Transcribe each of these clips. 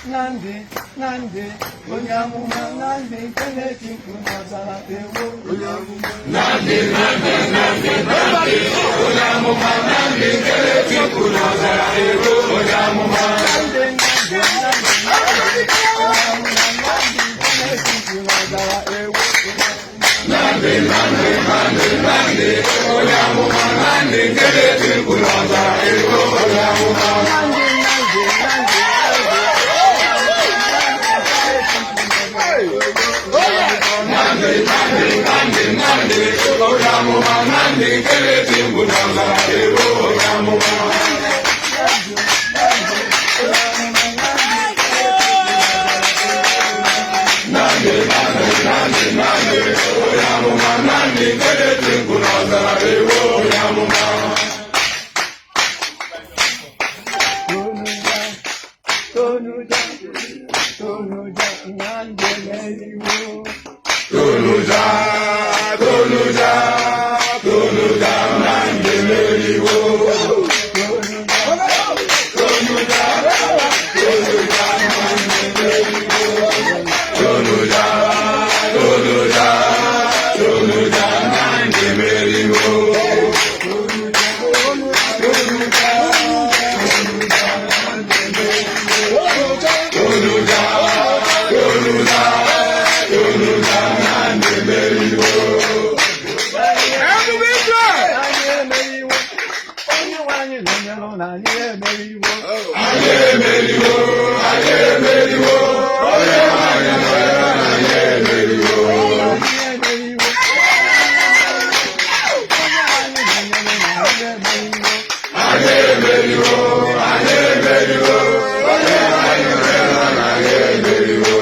Nnamdi, Nnamdi, onye amụma. Nnamdi nke na-eti mkpu n'ọzara, ewo, onye amụma. Nnamdi, Nnamdi, Nnamdi, Nnamdi, onye amụma. Nnamdi nke na-eti mkpu n'ọzara, ewo, onye amụma. Nnamdi, Nnamdi, Nnamdi, Nnamdi, onye amụma. Nnamdi nke na-eti mkpu n'ọzara, ewo, onye amụma. Nnamdi, Nnamdi, Nnamdi, Nnamdi, onye amụma. Nnamdi nke na-eti mkpu n'ọzara, ewo, onye amụma. Nnamdi, Nnamdi, Nnamdi, Nnamdi, Nnamdi, Nnamdi, Nnamdi, Nnamdi, onye amụma. Nnamdi nke na-eti mkpu n'ọzara, ewo, onye amụma. Onye amụma. Nnamdi, Nnamdi, Nnamdi, Nnamdi, onye amụma. Nnamdi nke na-eti mkpu n'ọzara, ewo, onye amụma. Tonuja, Tonuja, Tonuja, Nnamdi emeriwo. Tonuja, Tonuja, Tonuja, Nnamdi emeriwo. Tonuja, Tonuja, Tonuja, Nnamdi emeriwo. Tonuja, Tonuja, Tonuja, Nnamdi emeriwo. Tonuja, Tonuja, Nnamdi emeriwo. Tonuja, Tonuja, Tonuja, Nnamdi emeriwo. Anyị emeriwo. Onye nwe anyị nọnyere na anyị emeriwo. Anyị emeriwo, anyị emeriwo, onye nwe anyị nọnyere na anyị emeriwo. Anyị emeriwo. Onye nwe anyị nọnyere na anyị emeriwo. Anyị emeriwo, anyị emeriwo, onye nwe anyị nọnyere na anyị emeriwo.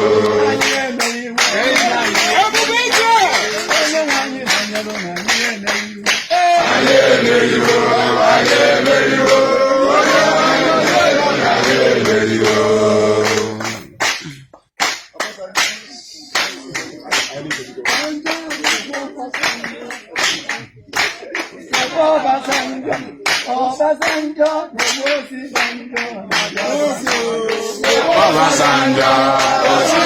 Anyị emeriwo. Onye nwe anyị nọnyere na anyị emeriwo. Anyị emeriwo, anyị emeriwo, onye nwe anyị nọnyere na anyị emeriwo. Ọbásanjọ́, Ọbásanjọ́, gbogbo Ọbásanjọ́. Ọbásanjọ́.